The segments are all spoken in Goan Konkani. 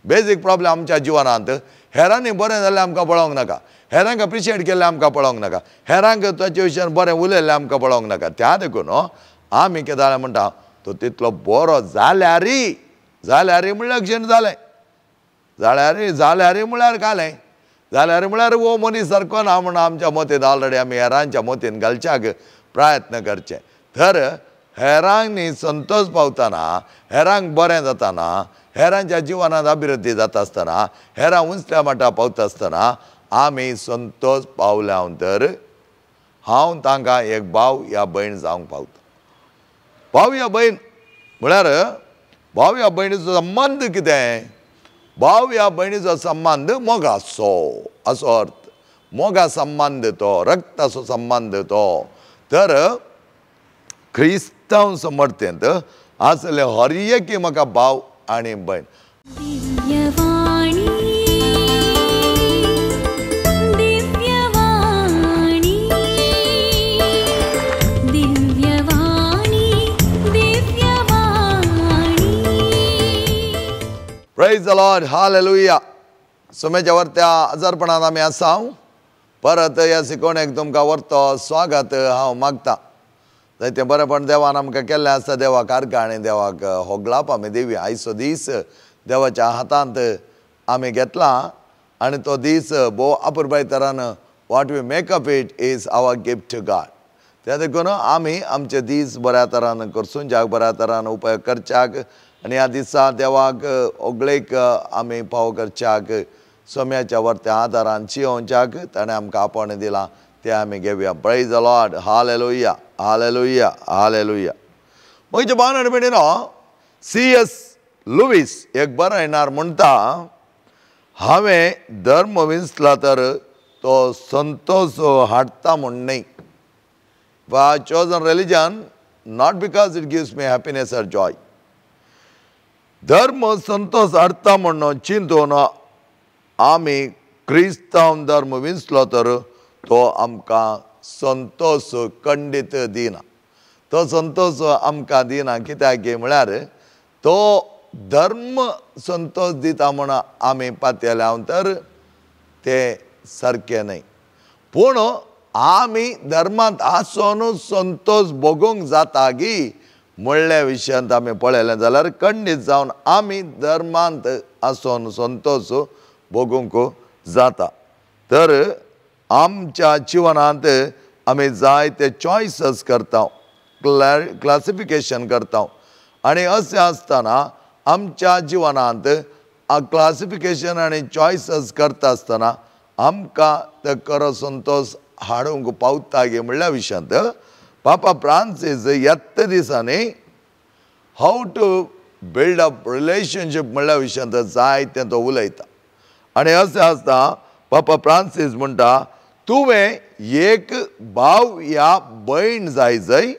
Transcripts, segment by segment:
बेजीक प्रॉब्लेम आमच्या जिवनांत हेरांनी बरें जाल्लें आमकां पळोवंक नाका, हेरांक अप्रिशिएट केल्लें आमकां पळोवंक नाका, हेरांक ताचे विशयान बरें उलयल्लें आमकां पळोवंक नाका. त्या देखून आमी कितें जालें म्हणटा तो तितलो बरो जाल्यारी, जाल्यारी म्हणल्यार क्षण जालें, जाल्यारी जाल्यारी म्हळ्यार घालें, जाल्यार म्हळ्यार हो मनीस सारको ना म्हूण आमच्या मतीन ऑलरेडी आमी हेरांच्या मतीन घालच्याक प्रयत्न करचे. तर हेरांनी संतोष पावतना, हेरांक बरें जाताना, हेरांच्या जिवनांत अभिवृद्धी जाता आसतना, हेरां उंचल्या माटा पावता आसतना आमी संतोष पावल्या तर हांव तांकां एक भाव या भयण जावंक पावता. भाव या भयण म्हळ्यार भाव या भयणीचो संबंद कितें? भाव या भयणीचो संबंद मोगाचो असो अर्थ, मोगा संबंद तो, रक्ताचो संबंद तो. तर क्रिस्तांव समर्थेंत आसले हर एक म्हाका भाव आनी भयण. Praise the Lord, hallelujah. सुमेच्या वरत्या आजारपणान आमी आसा. परत ह्या शिकोवणेक तुमकां वरतो स्वागत हांव मागता. जायतें बरेंपण देवान आमकां केल्लें आसा. देवाक आर्गां आनी देवाक होगळाप आमी दिवया. आयचो दीस देवाच्या हातांत आमी घेतला आनी तो दीस भोव अपुरबाय तरान what we make up it is our gift to God. त्या देखून आमी आमचे दीस बऱ्या तरान करसूंच्याक, बऱ्या तरान उपयोग करच्याक आनी ह्या दिसा देवाक ओगळेक आमी पाव करच्याक सोम्याच्या वरत्या आदारान चियोवच्याक ताणें आमकां आपोवणें दिलां तें आमी घेवया. Praise the Lord, hallelujah, hallelujah, hallelujah. म्हजे भाव आनी भयणीनो, सी एस लुवीस एक बरयणार म्हणटा, हांवें धर्म विंचला तर तो संतोष हाडटा म्हूण न्हय. I chosen religion not because it gives me happiness or joy. धर्म संतोष हाडटा म्हूण चिंतून आमी क्रिस्तांव धर्म विंचलो तर तो आमकां संतोष खंडीत दिना. तो संतोष आमकां दिना कित्याक म्हळ्यार तो धर्म संतोष दिता म्हूण आमी पातयल्या तर तें सारकें न्हय. पूण आमी धर्मांत आसून संतोष भोगूंक जाता गी म्हणल्या विशयांत आमी पळयलें जाल्यार खंडीत जावन आमी धर्मांत आसून संतोष भोगूंक जाता. तर आमच्या जिवनांत आमी जायते चॉयसीस करता, क्लासिफिकेशन करता आनी अशें आसतना आमच्या जिवनांत क्लासिफिकेशन आनी चॉयसीस करता आसतना आमकां ते खरो संतोष हाडूंक पावता गे म्हणल्या विशयांत पापा फ्रांसीस येत्त दिसांनी how to build up relationship म्हणल्या विशयांत जायतें तो उलयता. आनी अशें आसता पापा फ्रांसीस म्हणटा, तुवें एक भाव या भयण जाय जाय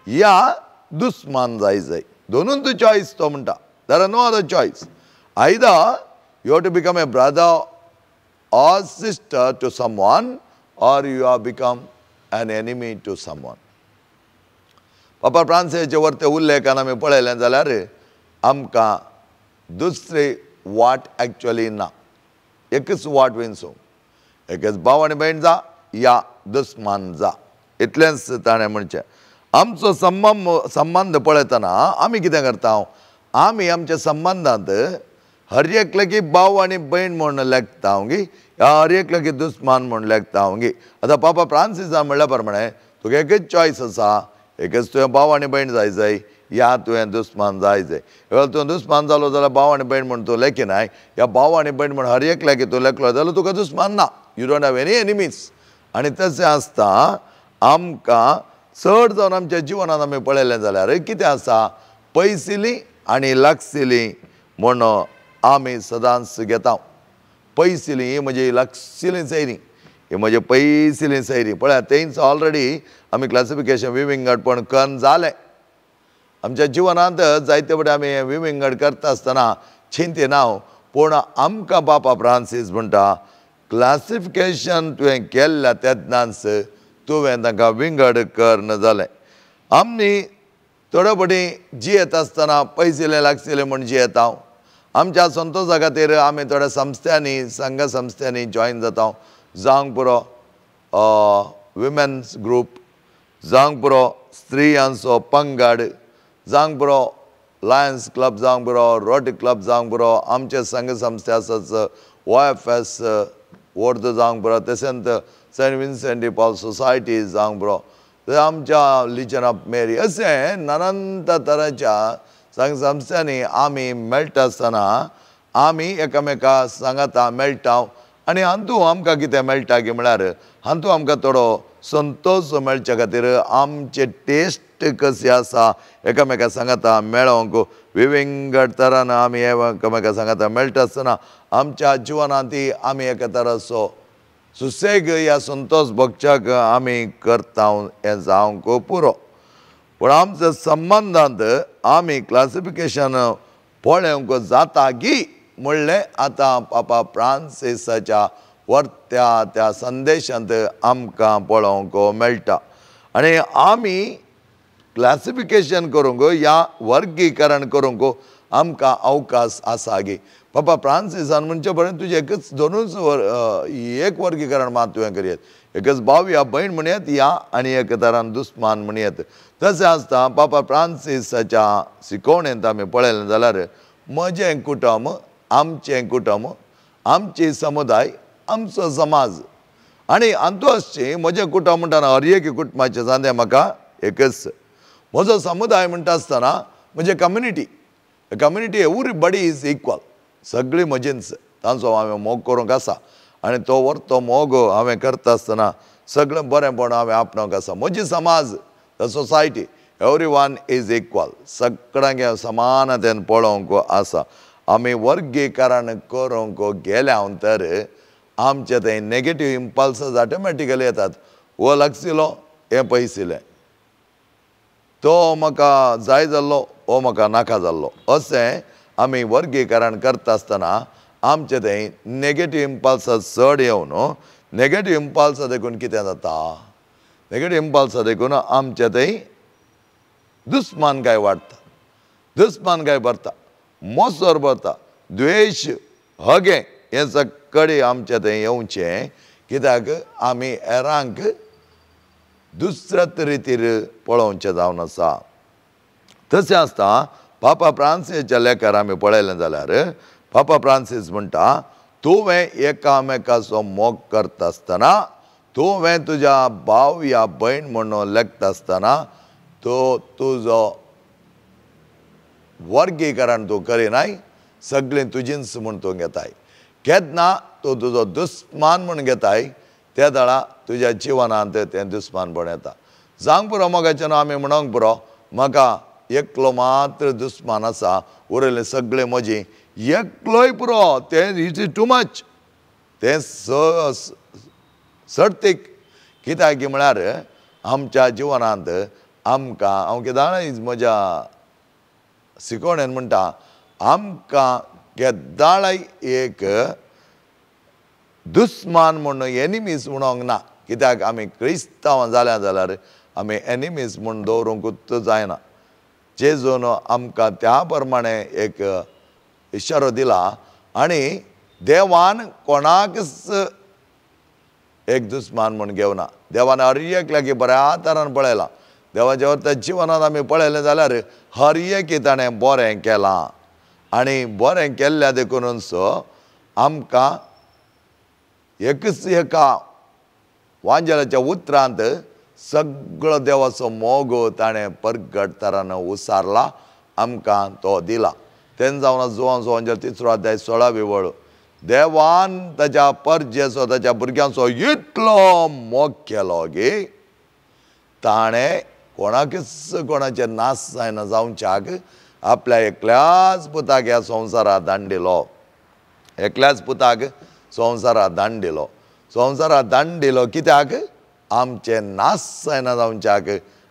या दुस्मान जाय जाय, दोनून तूं चॉयस. तो म्हणटा there are no other choice. Either you have to become a brother or sister to someone or you have become an enemy to someone. पापा फ्रांसीसाचे वरते उल्लेखान आमी पळयलें जाल्यार आमकां दुसरी वाट एक्चुअली ना, एकच वाट विंचूंक, एकच भाव आनी भयण जा या दुस्मान जा, इतलेंच ताणें म्हणचें. आमचो संबंद पळयतना आमी कितें करता, आमी आमच्या संबंदांत हर एकल्याकी भाव आनी भयण म्हूण लेखता गी, हर एकल्याकी दुस्मान म्हूण लेखता गी. आतां पापा फ्रांसीसान म्हणल्या प्रमाणे तुका एकच चॉयस आसा, एकच तुवें भाव आनी भयण जाय जाय या तुवें दुस्मान जाय जाय. तुवें दुस्मान जालो जाल्यार भाव आनी भयण म्हूण तूं लेखिनाय, या भाव आनी भयण म्हूण हर एकल्याकी तूं लेखलो जाल्यार तुका दुस्मान ना, you don't have any enemies. आनी तशें आसता आमकां चड जावन आमच्या जिवनांत आमी पळयलें जाल्यार कितें आसा, पयसिली आनी लागसिली म्हूण आमी सदांच घेता. पयसिली ही म्हजी लागसिली सैरी, ही म्हजी पयसिली सैरी. पळया तेंच ऑलरेडी आमी क्लासिफिकेशन विविंगडपण कन्न जालें. आमच्या जिवनांत जायते फावटी आमी विविंगड करता आसतना चिंतिना, पूण आमकां बापा फ्रांसीस म्हणटा क्लासिफिकेशन तुवें केल्ल्या तेन्नाच तुवें तांकां विंगड कर्ण जालें. आमी थोडे फावटी जियेत आसतना पयसिले लागसिले म्हूण जियेता, आमच्या संतोशा खातीर आमी थोड्या संस्थ्यांनी, संघ संस्थ्यांनी जॉयन जाता. जावंक पुरो विमेन्स ग्रूप, जावंक पुरो स्त्रियांचो पंगड, जावंक पुरो लायन्स क्लब, जावंक पुरो रोटरी क्लब, जावंक पुरो आमचे संघ संस्थे आसाच OFS वर्द जावंक पुरो, तशेंच Saint Vincent de Paul society जावंक पुरो, आमच्या लिजन ऑफ मेरी, अशें नानांत तरांच्या संघ संस्थ्यांनी आमी मेळटा आसतना आमी एकामेका सांगाता मेळटा. आनी हातूंत आमकां कितें मेळटा की म्हळ्यार हातूंत आमकां थोडो संतोश मेळच्या खातीर आमचे टेस्ट कशी आसा एकामेका सांगाता मेळोवंक विविंगड तरान आमी एकामेका सांगाता मेळटा आसतना आमच्या जिवनांत ती आमी एका तराचो सुसेग या संतोश भोगच्याक आमी करता हें जावंक पुरो. पूण आमच्या संबंदांत आमी क्लासिफिकेशन पळोवंक जाता की म्हणलें आतां पापा फ्रांसिसाच्या वर्त्या त्या संदेशांत आमकां पळोवंक मेळटा. आनी आमी क्लासिफिकेशन करूंक या वर्गीकरण करूंक आमकां अवकाश आसा गी. पापा फ्रांसिसान म्हणचे पर्यंत तुजें एकच दोनूच एक वर्गीकरण मात तुवें करयत, एकच भाव या भयण म्हणयत या आनी एक तरान दुस्मान म्हणयत. तशें आसता पापा फ्रांसिसाच्या शिकवणेंत आमी पळयलें जाल्यार म्हजें कुटुंब, आमचें कुटुंब, आमची समुदाय, आमचो समाज आनी हातूंत आसची म्हजें कुटुंब म्हणटना हर एक कुटुंबाचें सांदें म्हाका एकच. म्हजो समुदाय म्हणटा आसतना म्हजें community, community everybody is equal, सगळीं म्हजींच, तांचो हांवें मोग करूंक आसा आनी तो व्हरतो मोग हांवें करता आसतना सगळें बरेंपण हांवें आपणावंक आसा. म्हजी समाज, the society, every one is equal, सगळ्यांक समानतेन पळोवंक आसा. आमी वर्गीकरण करूंक गेल्या तर आमचे थंय नेगेटीव इम्पल्सां ऑटोमॅटिकली येतात. हो लागशिल्लो, हें पयशिल्लें, तो म्हाका जाय जाल्लो, हो म्हाका नाका जाल्लो, अशें आमी वर्गीकरण करता आसतना आमचे थंय नेगेटीव इम्पल्सां चड येवन नेगेटीव इम्पल्सां देखून कितें जाता, नेगेटीव इम्पल्सां देखून आमचे थंय दुस्मानकाय वाडटा, दुस्मानकाय भरता, मोसर भरता, द्वेश, हगें हें सगळें आमचे थंय येवचें. कित्याक आमी हेरांक दुसऱ्याच रितीर पळोवचें जावन आसा. तशें आसता पापा फ्रांसिसाच्या लेखार आमी पळयलें जाल्यार पापा फ्रांसीस म्हणटा तुवें एकामेकाचो मोग करता आसतना, तुवें तुज्या भाव या भयण म्हणून लेखता आसतना तो तुजो वर्गीकरण तूं करिनाय, सगळीं तुजींच म्हूण तूं घेताय. केन्ना तूं तुजो दुस्मान म्हूण घेताय त्या वेळा तुज्या जिवनांत तें दुस्मानपण येता. जावंक पुरो मोगाचें आमी म्हणोंक पुरो म्हाका एकलो मात्र दुस्मान आसा, उरयले सगळे म्हजी, एकलोय पुरो, तें it is too much, तें सडतीक. कित्याक की म्हळ्यार आमच्या जिवनांत आमकां हांव केदाळाय म्हज्या शिकवणेन म्हणटा आमकां केदाळाय एक दुस्मान म्हूण एनिमीज म्हणोंक ना. कित्याक आमी क्रिस्तांव जाल्या जाल्यार आमी एनिमीज म्हूण दवरूंकूच जायना. जेजून आमकां त्या प्रमाणे एक इशारो दिला आनी देवान कोणाकच एक दुस्मान म्हूण घेवना. देवान हर एकल्याक बऱ्या तरान पळयलां. देवाच्या त्या जिवनांत आमी पळयलें जाल्यार हर एक ताणें बरें केलां आनी बरें केल्ल्या देखूनच आमकां एकच एका वांजेलाच्या उतरांत सगळो देवाचो मोग ताणें परगट तरान उसारला, आमकां तो दिला. तेन्ना जावन जुवांचो वांजेल 3 अध्याय 16 वळ, देवान ताच्या परजेचो ताच्या भुरग्यांचो इतलो मोग केलो की ताणें कोणाकच कोणाचें नाश जायना जावच्याक आपल्या एकल्याच पुताक ह्या संवसारांत दांडिलो, एकल्याच पुताक संवसारांत दांडिलो, संवसारांत दांडिलो कित्याक आमचें नाश जायना जावच्याक,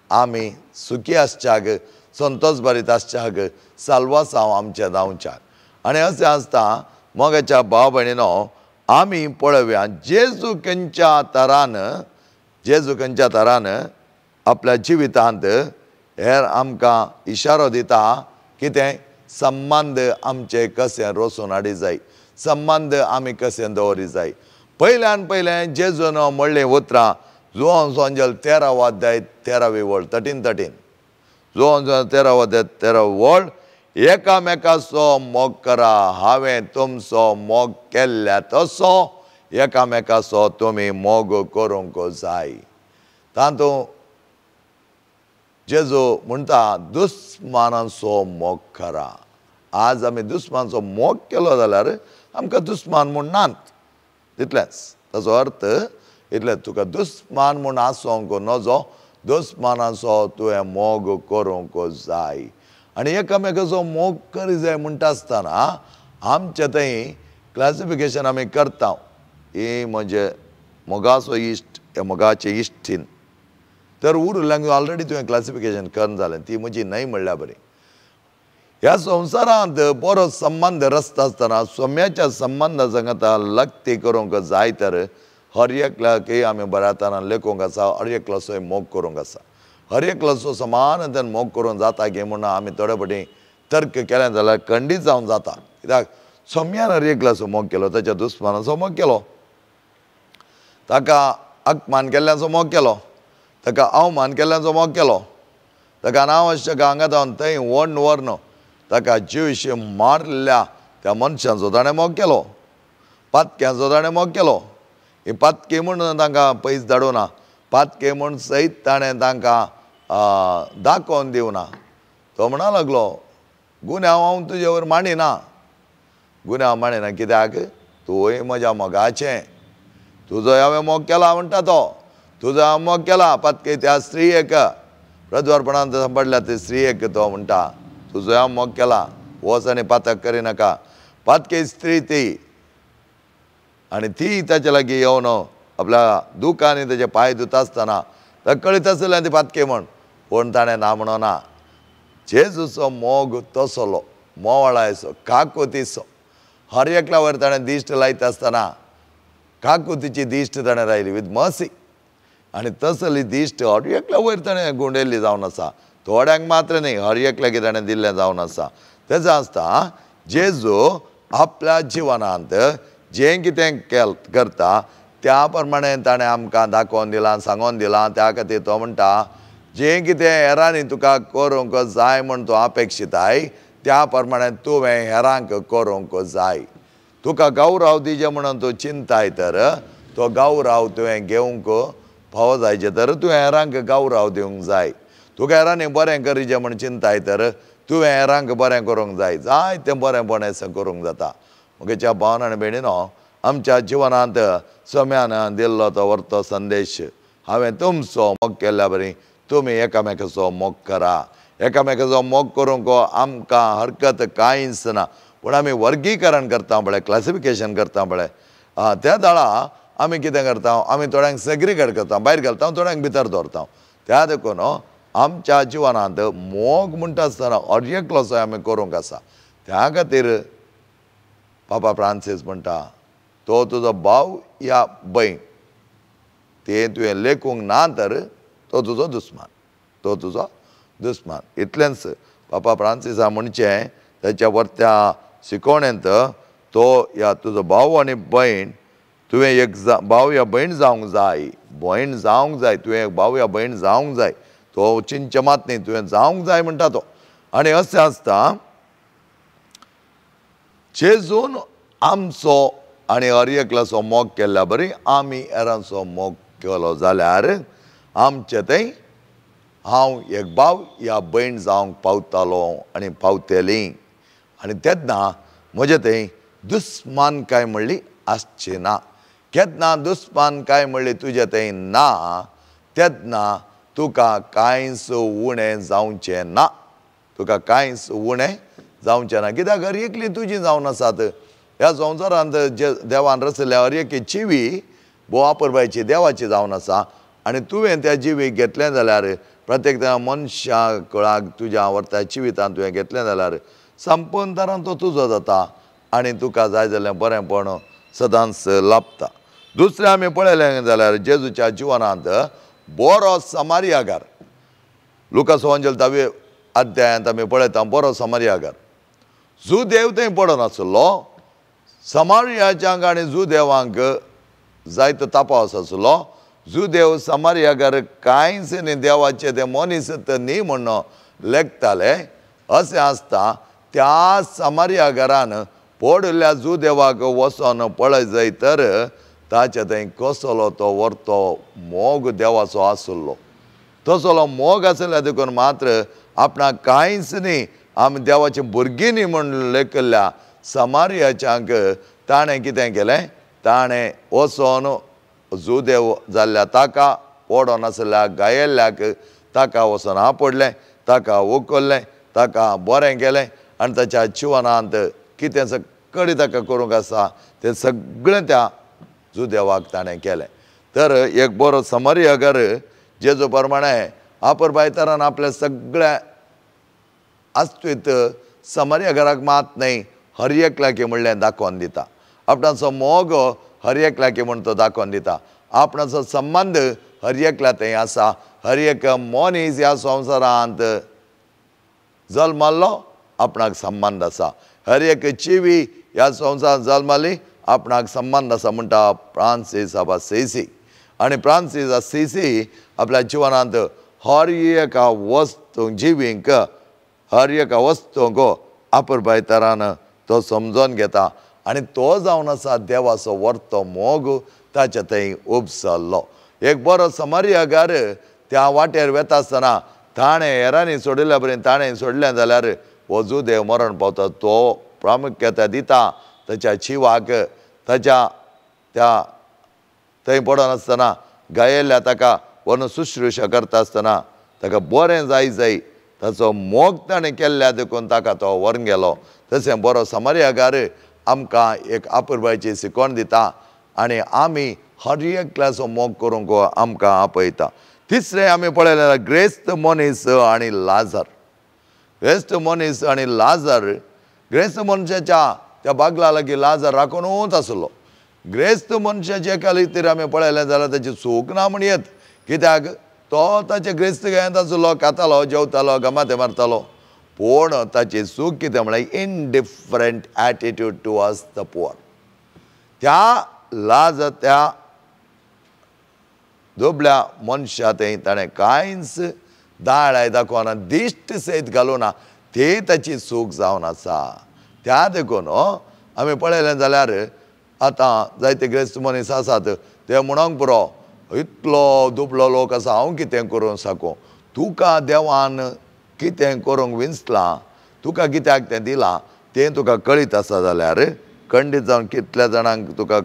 आमी सुखी आसच्याक, संतोश भरीत आसच्याक, साल्वासांव आमचें जावच्याक. आनी अशें आसता मोगाच्या भाव भयणीनो आमी पळोवया जेजू खंयच्या तरान, जेजू खंयच्या तरान आपल्या जिवितांत हेर आमकां इशारो दिता कितें संबंद आमचे कशें रोसून हाडी जाय, संबंद आमी कशें दवरी जाय. पयल्यान पयलें जेजून म्हणलें उतरां जुवांव सोंजल 13 अध्याय 13वी वळ, 13:13. जुवांव 13 अध्याय 13 वळ, एकामेकाचो मोग करा, हांवें तुमचो मोग केल्ल्या तसो एकामेकाचो तुमी मोग करूंक जाय. तातूंत जेजू म्हणटा दुस्मानांचो मोग करा. आज आमी दुस्मानाचो मोग केलो जाल्यार आमकां दुस्मान म्हूण नात, तितलेंच ताचो अर्थ इतलें. तुका दुस्मान म्हूण आसूंक नजो, दुस्मानाचो तुवें मोग करूंक जाय. आनी एकामेकाचो मोग करी जाय म्हणटा आसतना आमचे थंय क्लासिफिकेशन आमी करता. ही म्हणजे मोगाचो इश्ट, हे मोगाचे इश्टीन तर उरिल्ल्यांक ऑलरेडी तुवें क्लासिफिकेशन करून जालें, ती म्हजी न्हय म्हणल्यार बरी. ह्या संवसारांत बरो संबंद रचता आसतना सोम्याच्या संबंदा सांगता लक्ती करूंक जाय तर हर एकल्याकय आमी बऱ्या तरान लेखूंक आसा, हर एकल्याचोय मोग करूंक आसा. हर एकल्याचो समान तेन मोग करूंक जाता गे म्हणून आमी थोडे फावटी तर्क केलें जाल्यार खंडीत जावन जाता. कित्याक सोम्यान हर एकल्याचो मोग केलो, ताच्या दुस्मानाचो मोग केलो, ताका अपमान केल्ल्याचो मोग केलो, ताका अवमान केल्ल्याचो मोग केलो, ताका अनावश्यक हांगा जावन थंय व्हड व्हरून ताका जिवशी मारल्या त्या मनशांचो ताणें मोग केलो, पातक्यांचो ताणें मोग केलो. ही पातकी म्हूण तांकां पयस धाडूना, पातके म्हूण सयत ताणें तांकां दाखोवन दिवना. तो म्हणा लागलो गुन्यांव हांव तुजे वयर मांडिना, गुन्यांव मांडिना कित्याक तूंय म्हज्या मोगाचें, तुजो हांवें मोग केला म्हणटा तो, तुजो हांवें मोग केला. पातके त्या स्त्रियेक प्रद्वारपणान सांपडल्या ते स्त्रियेक तो म्हणटा तुजो हांव मोग केला, वच आनी पातक करिनाका. पातके स्त्री ती आनी ती ताच्या लागीं येवन आपल्या दुखांनी ताचे पांय धुता आसतना ताका कळीत आसलें ती पातके म्हण, पूण ताणें ना म्हणना. जेजूचो मोग तसलो मोवाळायचो, काकुतीचो. हर एकल्या वयर ताणें दिश्ट लायता आसतना काकुतीची दिश्ट ताणें लायली विथ मर्सी, आनी तसली दिश्ट हर एकल्या वयर ताणें गुंडयल्ली जावन आसा, थोड्यांक मात्र न्ही, हर एकल्याक ताणें दिल्लें जावन आसा. तेजें आसता जेजू आपल्या जिवनांत जें कितें करता त्या प्रमाणे ताणें आमकां दाखोवन दिलां, सांगोन दिलां. त्या खातीर तो म्हणटा जें कितें हेरांनी तुका करूंक जाय म्हूण तूं अपेक्षिताय त्या प्रमाणे तुवें हेरांक करूंक जाय. तुका गौराव दिजे म्हणून तूं चिंताय तर तो गौराव तुवें घेवंक फावो जायचें तर तुवें हेरांक गौराव दिवंक जाय. तुका हेरांनी बरें करिचें म्हूण चिंताय तर तुवें हेरांक बरें करूंक जाय. जाय तें बरेंपण करूंक जाता. म्हगेच्या भावन आनी भयणीनो, आमच्या जिवनांत सम्यान दिल्लो तो व्हरतो संदेश, हांवें तुमचो मोग केल्ल्या बरी तुमी एकामेकाचो मोग करा. एकामेकाचो मोग करूंक आमकां हरकत कांयच ना, पूण आमी वर्गीकरण करता पळय, क्लासिफिकेशन करता पळय, त्या दळा आमी कितें करता, आमी थोड्यांक सेग्रिगेट करता, भायर घालता, थोड्यांक भितर दवरता. त्या देखून आमच्या जिवनांत मोग म्हणटा आसतना हर एकलोसो आमी करूंक आसा. त्या खातीर पापा फ्रांसीस म्हणटा तो तुजो भाव या भयण तें तुवें लेखूंक ना तर तो तुजो दुस्मान, तो तुजो दुस्मान. इतलेंच पापा फ्रांसिसा म्हणचें ताच्या वरत्या शिकवणेंत तो या तुजो भाव आनी भयण तुवें एक भाव या भयण जावंक जाय, भयण जावंक जाय, तुवें एक भाव या भयण जावंक जाय, तो चिंतचें मात न्ही, तुवें जावंक जाय म्हणटा तो. आनी अशें आसता जेजून आमचो आनी हर एकल्याचो मोग केल्ल्या बरी आमी हेरांचो मोग केलो जाल्यार आमचे थंय हांव एक भाव या भयण जावंक पावतालो आनी पावतली. आनी तेन्ना म्हजे थंय दुस्मान काय म्हणली आसची ना. केन्ना दुस्मान काय म्हणली तुजे थंय ना तेन्ना तुका कांयच उणें जावचें ना, तुका कांयच उणें जावचें ना. कित्याक हर एकली तुजी जावन आसात. ह्या संवसारांत जे देवान रचल्या हर एकी जिवी भोव अपुरबायेची देवाची जावन आसा आनी तुवें त्या जिवीक घेतलें जाल्यार प्रत्येक त्या मनशा कुळाक तुज्या व्हरता जिवितान तुवें घेतलें जाल्यार संपूर्ण तरान तो तुजो जाता आनी तुका जाय जाल्यार बरेंपण सदांच लाभता. दुसरें आमी पळयलें जाल्यार जेजूच्या जिवनांत बरो समारियागार, लुकास ओंजेल 10वे अध्यायांत आमी पळयता बरो समारियागार. जुदेव थंय पडून आसलो. समारियाच्यांक आनी जुदेवांक जायतो तपास आसलो. जुदेव समारियाकार कांयच न्ही देवाचे ते मनीस न्ही म्हण लेखताले. अशें आसता त्या समारिया घरान पडिल्ल्या जुदेवाक वचोन पळय जाय तर ताचे थंय कसलो तो व्हरतो मोग देवाचो आसलो. तसलो मोग आसल्या देखून मात्र आपणाक कांयच न्ही आमी देवाचे भुरगीं न्ही म्हण लेखिल्ल्या समारियाच्यांक ताणें कितें केलें, ताणें वचोन जुदेव जाल्ल्या ताका पडोन आसल्या गायेल्ल्याक ताका वचोन आपडलें, ताका उखल्लें, ताका बरें केलें आनी ताच्या जिवनांत कितें सगळें ताका करूंक आसा तें सगळें त्या जुदेवाक ताणें केलें. तर एक बरो समारियाकार जेजू प्रमाणे आपरबायतारान आपल्या सगळ्या आस्तीत समारिया घराक मात न्हय हर एकल्याक म्हणलें दाखोवन दिता. आपणाचो मोग हर एकल्याक म्हण तो दाखोवन दिता. आपणाचो संबंद हर एकल्या थंय आसा. हर एक मनीस ह्या संवसारांत जल्मल्लो आपणाक संबंद आसा. हर एक चिवी ह्या संवसारांत जल्मली आपणाक संबंद आसा म्हणटा फ्रांसीस ऑफ असिसी. आनी फ्रांसीस असिसी आपल्या जिवनांत हर एका वस्तू जिवींक हर एका वस्तूंक आपरबायतारान तो समजून घेता आनी तो जावन आसा देवाचो व्हरतो मोग ताच्या थंय उपसल्लो. एक बरो समारियाकार त्या वाटेर वेता आसतना ताणें हेरांनी सोडिल्ल्या पर्यंत ताणें सोडलें जाल्यार हो जुदेव मरण पावता. तो प्रामुख्यता दिता ताच्या जिवाक, ताच्या त्या थंय पडोन आसतना गायेल्ल्या ताका व्हरून शुश्रूषा करता आसतना ताका बरें जाय जाय ताचो मोग ताणें केल्ल्या देखून ताका तो व्हरून गेलो. तशें बरो समारियाकार आमकां एक आपुरबायची शिकवण दिता आनी आमी हर एकल्याचो मोग करूंक आमकां आपयता. तिसरें आमी पळयलें ग्रेस्त मनीस आनी लाजर. ग्रेस्त मनीस आनी लाजर, ग्रेस्त मनशाच्या त्या बागला लागीं लाजर राखूनच आसलो. ग्रेस्त मनशाचे खातीर आमी पळयलें जाल्यार ताची चूक ना म्हण येत, कित्याक तो ताचे ग्रेस्त गायेंत आसलो, खातालो, जेवतालो, गमाते मारतालो. पूण ताची चूक कितें म्हळ्यार indifferent attitude towards the poor. त्या लाज त्या दुबळ्या मनशा थंय ताणें कांयच दाळाय दाखोवना, दिश्ट सयत घालुना, ती ताची चूक जावन आसा. त्या देखून आमी पळयलें जाल्यार आतां जायते ग्रेस्त मनीस आसात ते म्हणोंक पुरो इतलो दुबळो लोक आसा हांव कितें करूंक साकूं, तुका देवान कितें करूंक विंचलां, तुका कित्याक तें दिलां तें तुका कळीत आसा जाल्यार खंडीत जावन कितल्या जाणांक तुका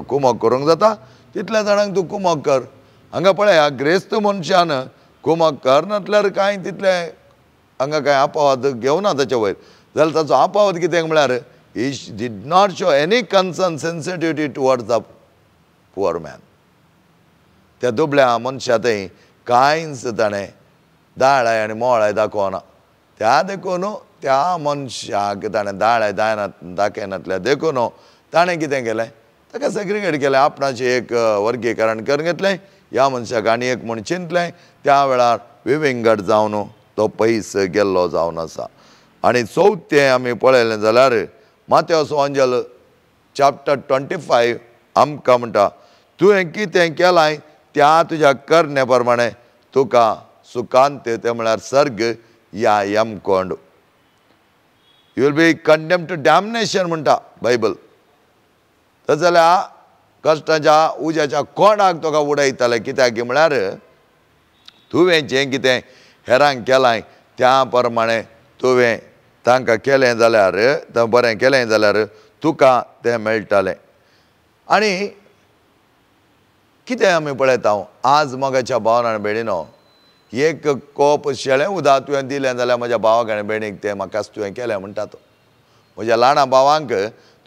कुमक करूंक जाता तितल्या जाणांक तूं कुमक कर. हांगा पळय ग्रेस्त मनशान कुमक कर नासल्यार कांय तितलें हांगा कांय आपावाद घेवना ताचे वयर. जाल्यार ताचो आपावाद कितें म्हळ्यार he did not show any concern sensitivity towards the poor man. त्या दुबळ्या मनशा थंय कांयच ताणें दाळाय आनी मोळाय दाखोवना. त्या देखून त्या मनशाक ताणें दाळाय दायना दाखयनातल्या देखून ताणें कितें केलें, ताका सेग्रिगेट केलें, आपणाचें एक वर्गीकरण करून घेतलें, ह्या मनशाक आनी एक म्हूण चिंतलें. त्या वेळार विविंगड जावन तो पयस गेल्लो जावन आसा. आनी चवथें आमी पळयलें जाल्यार मातेवस ओंजल चॅप्टर 25 आमकां म्हणटा तुवें कितें केलां त्या तुज्या करणे प्रमाणे तुका सुखांत तें म्हळ्यार सर्ग या यमकोंड. You will be condemn to damnation म्हणटा बायबल. तशें जाल्यार कश्टाच्या उज्याच्या कोणाक तुका उडयताले, कित्याक म्हळ्यार तुवें जें कितें हेरांक केलां त्या प्रमाणे तुवें तांकां केलें जाल्यार, बरें केलें जाल्यार तुका तें मेळटालें. आनी कितें आमी पळयता आज मोगाच्या भावान आनी भयणीनो, एक कोप शेळें उदक तुवें दिलें जाल्यार म्हज्या भावाक आनी भयणीक तें म्हाकाच तुवें केलें म्हणटा तो. म्हज्या ल्हाना भावांक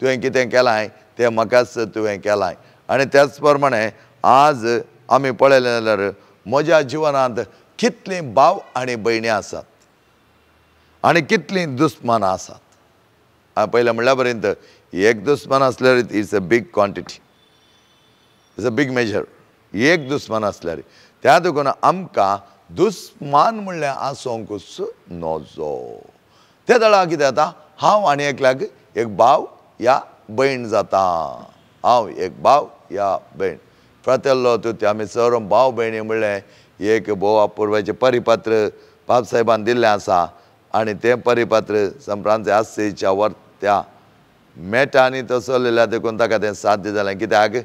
तुवें कितें केलां तें म्हाकाच तुवें केलां. आनी त्याच प्रमाणे आज आमी पळयलें जाल्यार म्हज्या जिवनांत कितलीं भाव आनी भयणी आसात आनी कितलीं दुस्मानां आसात. हांवें पयलें म्हणल्या पर्यंत एक दुस्मान आसल्यार it's a big quantity, it's a big measure. एक दुस्मान आसल्यार त्या देखून आमकां दुस्मान म्हणल्यार आसोंकूच नजो. ते दळा कितें जाता, हांव आनी एकल्याक एक भाव या भयण जाता. हांव एक भाव या भयण. फ्रातेल्लो तुती आमी सर्व भाव भयणी म्हणलें एक भोव अपुर्वाचें परिपत्र बापसाहेबान दिल्लें आसा आनी तें परिपत्र संप्रांत आस्सेच्या वर्त्या मेटांनी तो चलयल्या देखून ताका तें साध्य जालें. कित्याक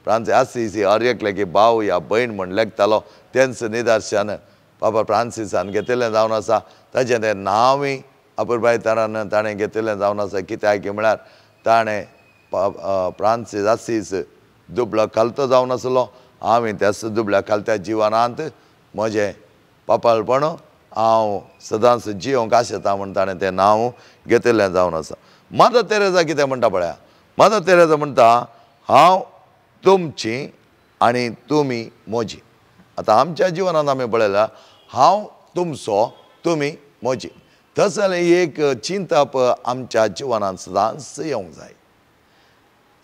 फ्रांस आस्सीसी हर एकले की भाव या भयण म्हण लेखतालो तेंच निदर्शन बाबा फ्रांसिसान घेतिल्लें जावन आसा. ताचें तें नांवूय अपुरबाय तरान ताणें घेतिल्लें जावन आसा. कित्याक म्हळ्यार ताणें फ्रांसीस आसीस दुबळो खालतो जावन आसलो. हांवें त्याच दुबळ्या खालत्या जिवनांत म्हजें पापाळपण हांव सदांच जियोंक आशेता म्हूण ताणें तें नांव घेतिल्लें जावन आसा. मदर तेरेजा कितें म्हणटा पळया. मदर तेरेजा म्हणटा हांव तुमची आनी तुमी म्हजी. आतां आमच्या जिवनांत आमी पळयलां हांव तुमचो तुमी म्हजी. तसलें एक चिंतप आमच्या जिवनांत सदांच येवंक जाय.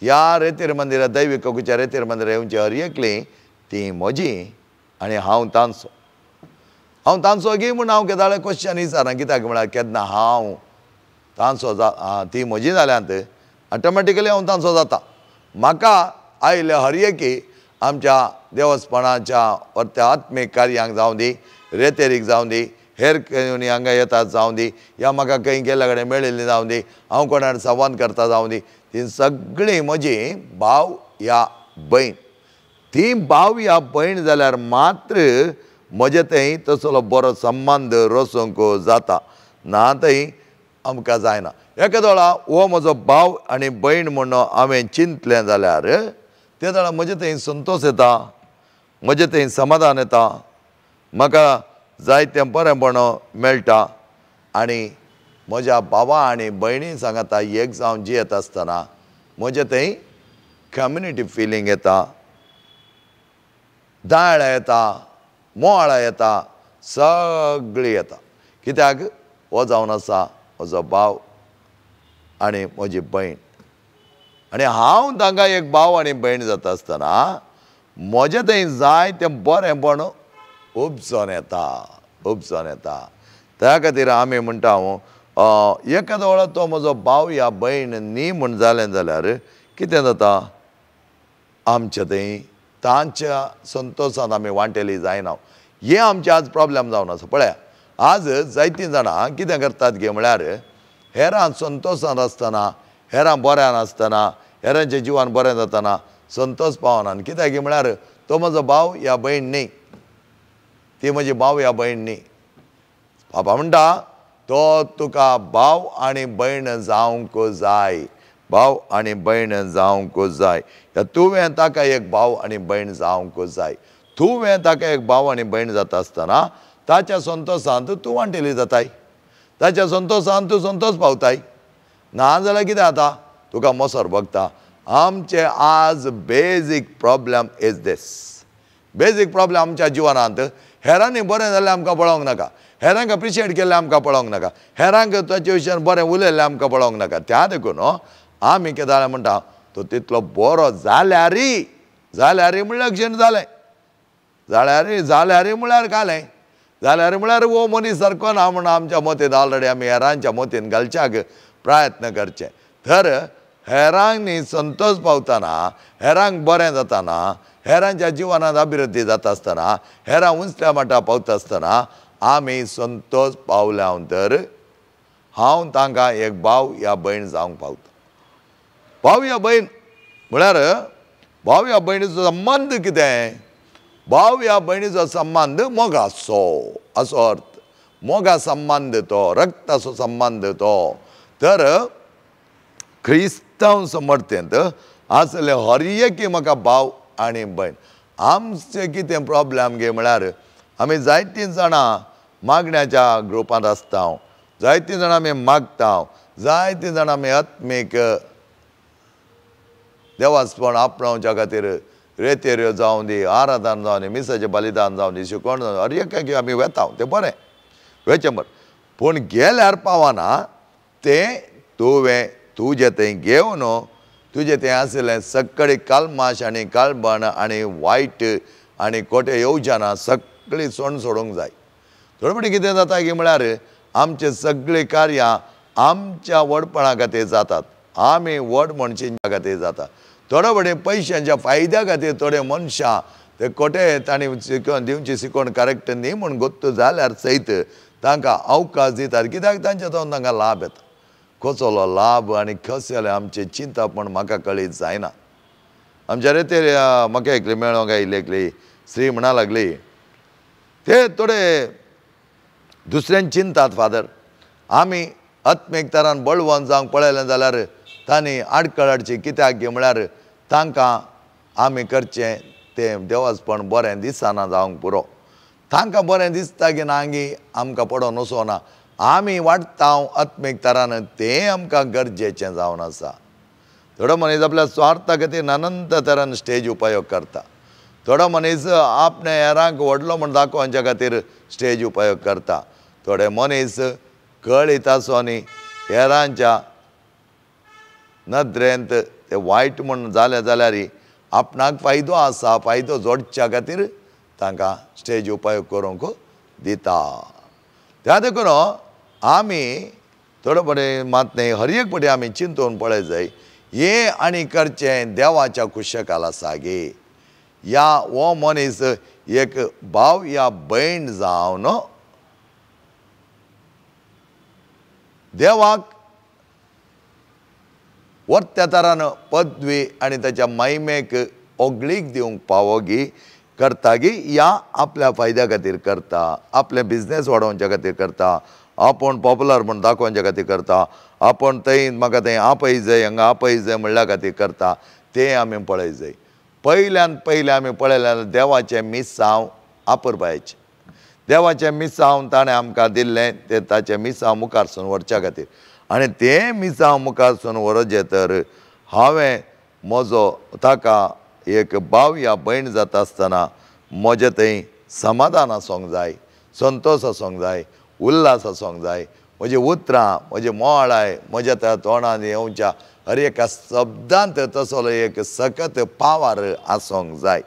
ह्या रेतीर मंदिरा दैवीक कोकूच्या रेतीर मंदिरा येवची हर एकली ती म्हजी आनी हांव तांचो. हांव तांचो गी म्हूण हांव केदाळे क्वेश्चन विचारना. कित्याक म्हळ्यार केन्ना हांव तांचो जा ती म्हजी जाल्यांत ऑटोमॅटिकली हांव तांचो जाता. म्हाका आयिल्ले हर एकी आमच्या देवस्पणाच्या वा त्या आत्मीक कार्यांक जावं दी, रेतेरीक जावं दी, हेर खंय हांगा येतात जावं दी, या म्हाका खंय गेल्ल्या कडेन मेळिल्ली जावं दी, हांव कोणाक संवाद करता जावं दी, ती सगळीं म्हजी भाव या भयण. ती भाव या भयण जाल्यार मात्र म्हजे थंय तसलो बरो संबंद रोसूंक जाता, ना थंय आमकां जायना. एका वेळा हो म्हजो भाव आनी भयण म्हूण हांवें चिंतलें जाल्यार ते वेळा म्हजे थंय संतोश येता, म्हजे थंय समाधान येता, म्हाका जायतें बरेंपण मेळटा आनी म्हज्या भावा आनी भयणी सांगाता एक जावन जियेत आसतना म्हजे थंय कम्युनिटी फिलींग येता, दाळ येता, मोळा येता, सगळी येता. कित्याक हो जावन आसा म्हजो भाव आनी म्हजी भयण आनी हांव तांकां एक भाव आनी भयण जाता आसतना म्हजें थंय जाय तें बरेंपण उपजोन येता, उपजोन येता. त्या खातीर आमी म्हणटा हांव एखादो वेळार तो म्हजो भाव या भयण न्ही म्हूण जालें जाल्यार कितें जाता आमच्या थंय तांच्या संतोशान आमी वांटेली जायना. हें आमचें आज प्रॉब्लम जावन आसा. पळया आज जायतीं जाणां कितें करतात गे म्हळ्यार हेरां संतोशान आसतना, हेरां बऱ्यान आसतना, हेरांचें जिवन बरें जातना संतोश पावना. कित्याक म्हळ्यार तो म्हजो भाव या भयण न्ही, ती म्हजी भाव या भयण न्ही. बाबा म्हणटा तो तुका भाव आनी भयण जावंक जाय, भाव आनी भयण जावंक जाय. तुवें ताका एक भाव आनी भयण जावंक जाय. तुवें ताका एक भाव आनी भयण जाता आसतना ताच्या संतोशांत तूं वांटेली जाताय, ताच्या संतोशांत तूं संतोश पावताय. ना जाल्यार कितें जाता तुका मोसर भोगता. आमचे आज basic problem is this. Basic problem आमच्या जिवनांत हेरांनी बरें जाल्यार आमकां पळोवंक नाका, हेरांक एप्रिशिएट केल्लें आमकां पळोवंक नाका, हेरांक ताचे विशयान बरें उलयल्लें आमकां पळोवंक नाका. त्या देखून आमी केदाळे म्हणटा तो तितलो बरो जाल्यारी, जाल्यारी म्हणल्यार क्षण जालें, जाल्यारी जाल्यारी म्हळ्यार घालें, जाल्यार म्हळ्यार हो मनीस सारको ना म्हूण आमच्या मतीन ऑलरेडी आमी हेरांच्या मतीन घालच्याक प्रयत्न करचे. तर हेरांनी संतोश पावतना, हेरांक बरें जातना, हेरांच्या जिवनांत अभिवृद्धी जाता आसतना, हेरां उंचल्या माटा पावता आसतना आमी संतोश पावल्या तर हांव तांकां एक भाव या भयण जावंक पावता. भाव या भयण म्हळ्यार भाव या भयणीचो संबंद कितें? भाव या भयणीचो संबंद मोगाचो असो अर्थ, मोगा संबंद तो, रक्ताचो संबंद तो. तर क्रिस्तांव समर्थेंत आसले हर एकी म्हाका भाव आनी भयण. आमचें कितें प्रॉब्लम गे म्हळ्यार आमी जायतीं जाणां मागण्याच्या ग्रुपांत आसता, जायतीं जाणां आमी मागता, जायतीं जाणां आमी आत्मीक देवासपण आपणावच्या खातीर रेतेऱ्यो जावं दी, आराधन जावं दी, मिसाचें बलिदान जावं दी, शिकवण जावं दी, हर एक आमी वेता, तें बरें वेचें बरें. पूण गेल्यार पावना तें तुवें तुजें थंय घेवन तुजें थंय आशिल्लें सगळीं कालमाश आनी काळबण आनी वायट आनी खोटे येवजना सगळीं सोण सोडूंक जाय. थोडे फावटी कितें जाता की म्हळ्यार आमचें सगळीं कार्यां आमच्या व्हडपणा खातीर जातात, आमी व्हड म्हण चिंतच्या खातीर जाता. थोडे फुडें पयशांच्या फायद्या खातीर थोडे मनशां ते कोटे तांणी शिकवण दिवची शिकवण करेक्ट न्ही म्हूण गोत्त जाल्यार सयत तांकां अवकाश दितात, कित्याक तांच्या जावन तांकां लाभ येता. कसलो लाभ आनी कसलें आमचें चिंतप म्हण म्हाका कळीत जायना. आमच्या रेतेर म्हाका एकली मेळोंक आयिल्ली एकली स्त्री म्हणा लागली, ते थोडे दुसऱ्यान चिंतात फादर, आमी आत्मीक तरान बळवंत जावंक पळयलें जाल्यार तांणी आडखळ हाडची, कित्याक गे म्हळ्यार तांकां आमी करचें तें देवासपण बरें दिसना जावंक पुरो. तांकां बरें दिसता की ना गी आमकां पडोन वचना, आमी वाडटा आत्मीक तरान तें आमकां गरजेचें जावन आसा. थोडो मनीस आपल्या स्वार्था खातीर अनंत तरान स्टेज उपयोग करता, थोडो मनीस आपणे हेरांक व्हडलो म्हण दाखोवच्या खातीर स्टेज उपयोग करता, थोडे मनीस कळीत आसो आनी हेरांच्या नदरेंत ते वायट म्हण जालें जाल्यार आपणाक फायदो आसा, फायदो जोडच्या खातीर तांकां स्टेज उपयोग करूंक दिता. त्या देखून आमी थोडे फुडें मात न्ही, हर एक फुडें आमी चिंतून पळय जाय हें आनी करचें देवाच्या कुशकाल आसा गे. या हो मनीस एक भाव या भयण जावन देवाक वर्त्या तरान पदवी आनी ताच्या महिमेक ओगळीक दिवंक पावोगी करता गी, या आपल्या फायद्या खातीर करता, आपले बिजनेस वाडोवच्या खातीर करता, आपूण पॉपुलर म्हूण दाखोवच्या खातीर करता, आपूण थंय म्हाका थंय आपय जाय हांगा आपय जाय म्हणल्या खातीर करता, तें आमी पळय जाय. पयल्यान पयलें आमी पळयल्यार देवाचें मिसांव आपरपायचें, देवाचें मिसांव ताणें आमकां दिल्लें तें ताचें मिसांव मुखारसून व्हरच्या खातीर, आनी तें मिसांव मुखारसून व्हरचें तर हांवें म्हजो ताका एक भाव या भयण जाता आसतना म्हजें थंय समाधान आसूंक जाय, संतोश आसूंक जाय, उल्हास आसूंक जाय. म्हजी उतरां, म्हजी मोळाय, म्हज्या त्या तोंडान येवच्या हर एका शब्दांत तसलो एक सकत पावार आसूंक जाय.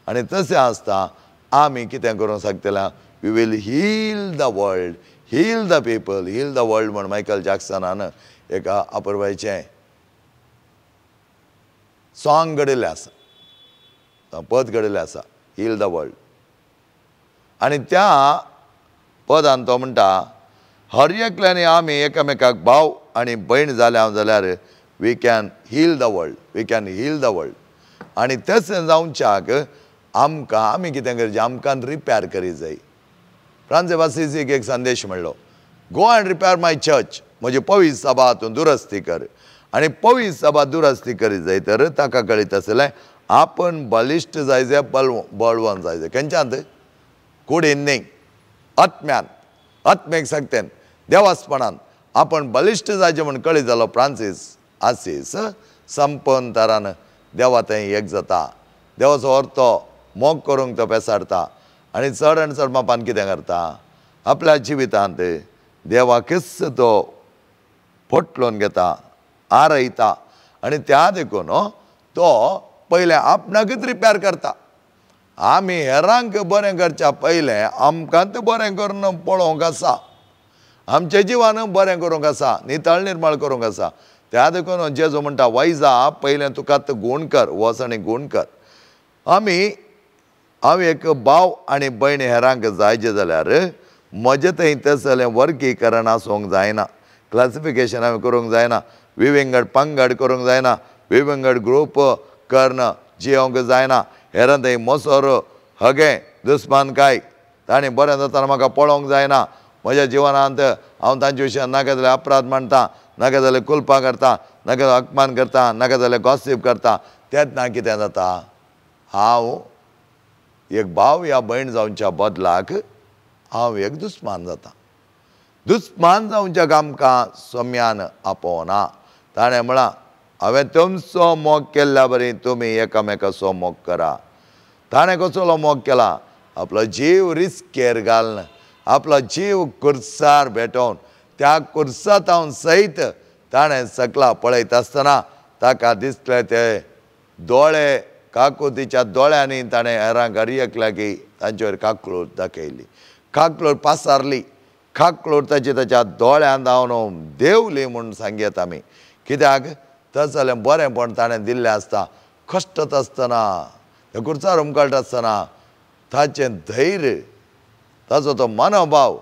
आनी तशें आसता आमी कितें करूंक शकतले, we will heal the world, heal the people, heal the world म्हण मायकल जॅक्सनान एका अपुरबायेचें सॉंग घडिल्लें आसा, पद घडिल्लें आसा, हील the world. आनी त्या पदान तो म्हणटा, हर एकल्यानी आमी एकामेकाक भाव आनी भयण जाल्या जाल्यार we can heal the world, we can heal the world. आनी तशें जावच्याक आमकां आमी कितें करचें, आमकां रिपेर करी जाय. फ्रांसीस आसिसीक एक संदेश मेळ्ळो, go and repair my church, म्हजी पवित्र सभा तूं दुरस्ती कर. आनी पवित्र सभा दुरस्ती करी जाय तर ताका कळीत आसलें आपण बलिश्ट जाय जाय, बळवंत जाय जाय, खंयच्यांत कुडीन न्ही, आत्म्यान, आत्मेक सक्तेन, देवासपणान आपण बलिश्ट जायचें म्हूण कळीत जालो. फ्रांसीस आसीस संपन्न तरान देवा थंय एक जाता, देवाचो अर्थ मोग करूंक तो पेसाडटा आनी चड आनी चड मापान कितें करता, आपल्या जिवितांत देवाकच तो पोटलोवन घेता, आरयता आनी त्या देखून तो पयलें आपणाकच रिपेर करता. आमी हेरांक बरें करच्या पयलें आमकां बरें करून पळोवंक आसा, आमच्या जिवान बरें करूंक आसा, नितळ निर्मळ करूंक आसा. त्या देखून जेजू म्हणटा, वैजा पयलें तुका गूण कर, वच आनी गूण कर. आमी हांव एक भाव आनी भयण हेरांक जायचें जाल्यार म्हजें थंय तसलें वर्गीकरण आसूंक जायना, क्लासिफिकेशन हांवें करूंक जायना, विविंगड पंगड करूंक जायना, विविंगड ग्रूप कर्ण जियोंक जायना, हेरां थंय मोसोर हगें दुस्मानकाय तांणी बरें जातना म्हाका पळोवंक जायना, म्हज्या जिवनांत हांव तांचे विशयान नाका जाल्यार अपराध मांडटा, नाका जाल्यार कुलपां करता, नाका जाल्यार अपमान करता, नाका जाल्यार गॉसीप करता, तेन्ना कितें जाता, हांव एक भाव या भयण जावच्या बदलाक हांव एक दुस्मान जाता. दुस्मान जावच्याक आमकां सोम्यान आपोवना. ताणें म्हळां, हांवें तुमचो मोग केल्ल्या बरी तुमी एकामेकाचो मोग करा. ताणें कसलो मोग केला, आपलो जीव रिस्केर घालून, आपलो जीव कुर्सार भेटोवन, त्या कुर्सांत सयत ताणें सकला पळयत आसतना ताका दिसलें ते दोळे, काकुतीच्या दोळ्यांनी ताणें हेरांक हर एकल्याक तांचेर काकळूट दाखयली, काकळूट पासारली, खाकलोट ताची ताच्या दोळ्यांत धांवन देवली म्हूण सांगयत आमी. कित्याक तसलें बरेंपण ताणें दिल्लें आसता. कश्टत आसतना, त्या खुर्सार हुमकळटा आसतना ताचें धैर्य, ताचो तो मनोभाव,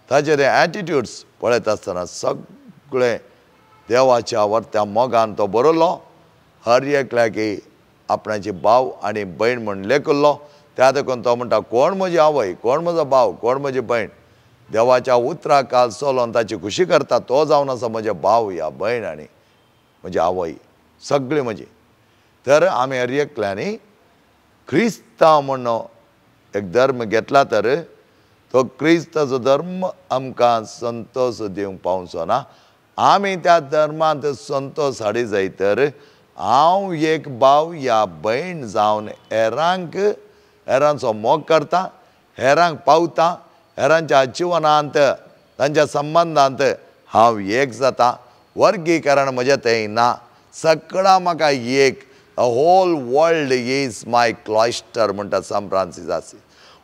ताचे ते एटिट्यूड्स पळयत आसतना सगळें देवाच्या वर्त्या मोगान तो बरयलो. हर एकल्याक आपणाची भाव आनी भयण म्हूण लेखिल्लो. त्या देखून तो म्हणटा, कोण म्हजी आवय, कोण म्हजो भाव, कोण म्हजी भयण, देवाच्या उतराक काल चलोवन ताची खुशी करता तो जावन आसा म्हजे भाव या भयण आनी म्हजी आवय, सगळी म्हजी. तर आमी हर एकल्यांनी क्रिस्तांव म्हूण एक धर्म घेतला तर तो क्रिस्ताचो धर्म आमकां संतोश दिवंक पावचो ना. आमी त्या धर्मांत संतोश हाडी जाय तर हांव एक भाव या भयण जावन हेरांक, हेरांचो मोग करता, हेरांक पावता, हेरांच्या जिवनांत तांच्या संबंदांत हांव एक जाता. वर्गीकरण म्हजें थंय ना, सगळां म्हाका एक. The whole world is my cloister म्हणटा सांत फ्रांसीस आसी.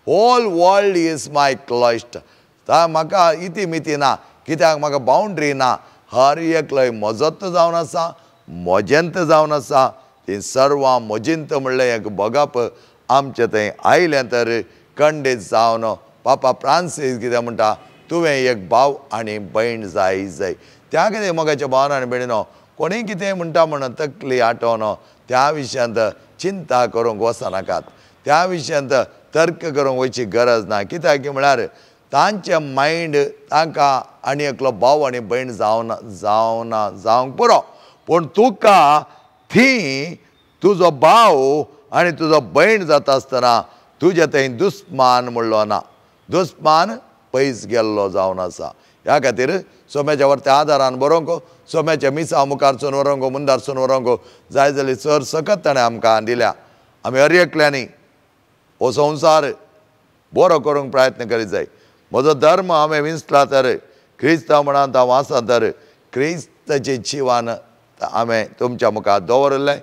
Whole world is my cloister. म्हाका इती मिती ना, कित्याक म्हाका बाउंड्री ना. हर एकलोय म्हजोच जावन आसा, म्हजेंत जावन आसा. ती सर्वां म्हजींत म्हणलें एक भोगप आमचें थंय आयलें तर खंडीत जावन पापा फ्रांसीस कितें म्हणटा, तुवें एक भाव आनी भयण जाय जाय. त्या खातीर मोगाच्या भावान आनी भयणीनो, कोणीय कितें म्हणटा म्हणून तकली आटोवन त्या विशयांत चिंता करूंक वचनाकात, त्या विशयांत तर्क करूंक वयची गरज ना. कित्याक म्हळ्यार तांचें मायंड तांकां आनी एकलो भाव आनी भयण जावना जावना जावंक पुरो, पूण तुका थी तुजो भाव आनी तुजो भयण जाता आसतना तुजें थंय दुस्मान म्हणलो ना, दुस्मान पयस गेल्लो जावन आसा. ह्या खातीर सोम्याच्या वरत्या आदारान बरोवंक, सोम्याच्या मिसां मुखारसून व्हरूंक, मुंदारसून व्हरूंक जाय जाल्यार चड सकत ताणें आमकां दिल्या. आमी हर एकल्यांनी हो संवसार बरो करूंक प्रयत्न करीत जाय. म्हजो धर्म हांवें विंचला तर क्रिस्तांव म्हणान हांव आसा तर क्रिस्ताचें जिवन हांवें तुमच्या मुखार दवरिल्लें.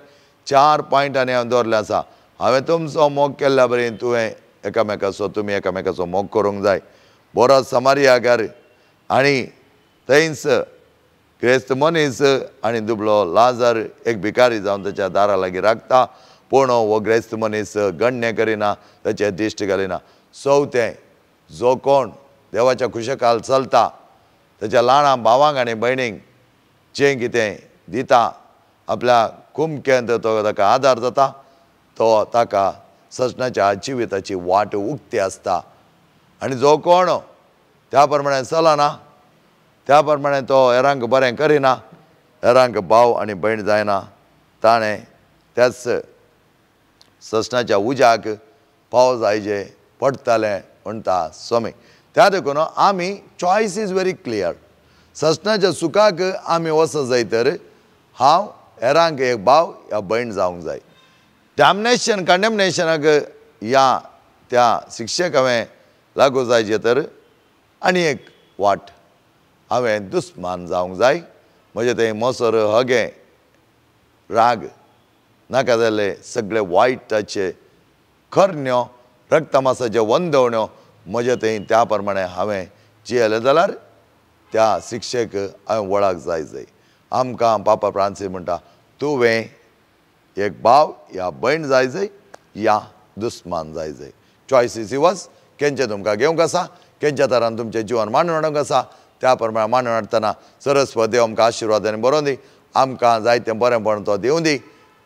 4 पॉयंटांनी हांवें दवरिल्लें आसा. हांवें तुमचो मोग केल्ल्या बरें तुवें एकामेकाचो, तुमी एकामेकाचो मोग करूंक जाय. बरो समारियाकार आनी थंयच क्रिस्त मनीस आनी दुबळो लाजर एक भिकारी जावन ताच्या दारा लागीं राखता, पूण हो ग्रेस्त मनीस गण्य करिना, ताचेर दिश्ट घालिना. चवथें, जो कोण देवाच्या खुशेखाल चलता ताच्या ल्हान भावांक आनी भयणींक जें कितें दिता, आपल्या कुमकेंत तो ताका आदार जाता, तो ताका सजनाच्या जिविताची वाट उक्ती आसता. आनी जो कोण त्या प्रमाणे चलना, त्या प्रमाणे तो हेरांक बरें करिना, हेरांक भाव आनी भयण जायना, ताणें त्याच ससनाच्या उज्याक पावस आयजे पडटालें म्हणटा स्वामी. त्या देखून आमी चॉयस is very clear. ससनाच्या सुखाक आमी वचत जाय तर हांव हेरांक एक भाव या भयण जावंक जाय. डॅमनेशन कंडेमनेशनाक या त्या शिक्षक हांवें लागू जायचे तर आनी एक वाट हांवें दुस्मान जावंक जाय. म्हजें तें मोसर हगें राग नाका जाल्ले सगळे वायटाचे खरण्यो, रक्तमासाचे वंदवण्यो म्हजें थंय त्या प्रमाणे हांवें जियेलें जाल्यार त्या शिक्षक हांवें वळख जाय जाय. आमकां पापा फ्रांसीस म्हणटा, तुवें एक भाव या भयण जाय जाय या दुस्मान जाय जाय. Choice is yours. केंचें तुमकां घेवंक आसा, केंच्या तरान तुमचें जिवन मांडून हाडूंक आसा त्या प्रमाणे मांडून हाडटना सरस्वत देव आमकां आशिर्वादान बरोवन दी, आमकां जायतें बरेंपण तो दिवं दी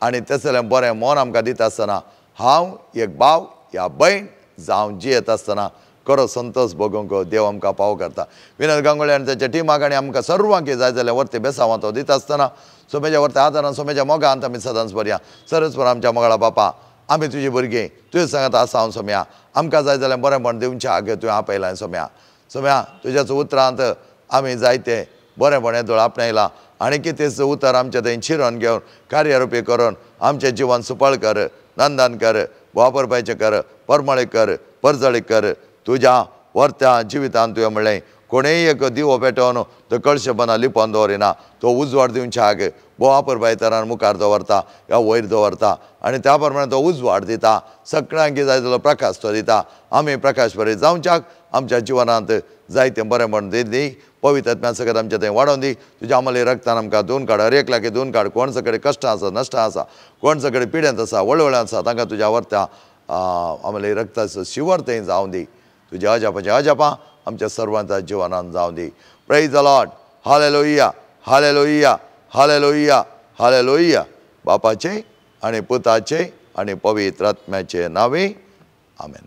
आनी तसलें बरें मन आमकां दिता आसतना हांव एक भाव या भयण जावं जियेत आसतना खरो संतोष भोगूंक देव आमकां पाव करता. विनोद गांगोळे आनी ताच्या टिमाक आनी आमकां सर्वांक जाय जाल्यार वरते बेसांव तो दिता आसतना सोम्याच्या वरते आदारान सोम्याच्या मोगान आमी सदांच बरया. सरस्वर आमच्या मोगाळा बापा, आमी तुजी भुरगीं तुजे सांगात आसा हांव सोम्या, आमकां जाय जाल्यार बरेंपण दिवचें आगे तुवें आपयलां सोम्या. सोम्या तुज्याच उतरांत आमी जायते बरेंपण येदोळ आपणायलां आनी कितेंच उतर आमचें थंय चिरोन घेवन कार्यरुपी करून आमचें जिवन सुपळ कर, नंदन कर, वापरपाचें कर, परमळीक कर, परजळीक कर. तुज्या वर्त्या जिवितांत तुवें म्हणलें कोणेय एक दिवो पेटोवन तो कळशेपणां लिपोवन दवरिना, तो उजवाड दिवच्या आग वापरपाय तरान मुखार दवरता या वयर दवरता आनी त्या प्रमाणे तो उजवाड दिता, सगळ्यांक जाय जालो प्रकाश तो दिता. आमी प्रकाश बरे जावच्याक आमच्या जिवनांत जायतें बरें म्हण दी पवित्र आत्म्या सगळें आमच्या थंय वाडोवन दी. तुज्या आमले रक्तान आमकां दोन काड, हर एकल्याक दोन काड. कोण सगळे कश्टां आसा, नश्टां आसा, कोण सगळे पिड्यांत आसा, वळवळ्यांत आसा, तांकां तुज्या वर्त्या आमले रक्ताचो शिवर थंय जावं दी. तुज्या अजापाचें अजापां आमच्या सर्वांच्या जिवनान जावं दी. Praise the Lord. Hallelujah, hallelujah, hallelujah, hallelujah. बापाचे आनी पुताचे आनी पवित्र आत्म्याचे नांवे आमेन.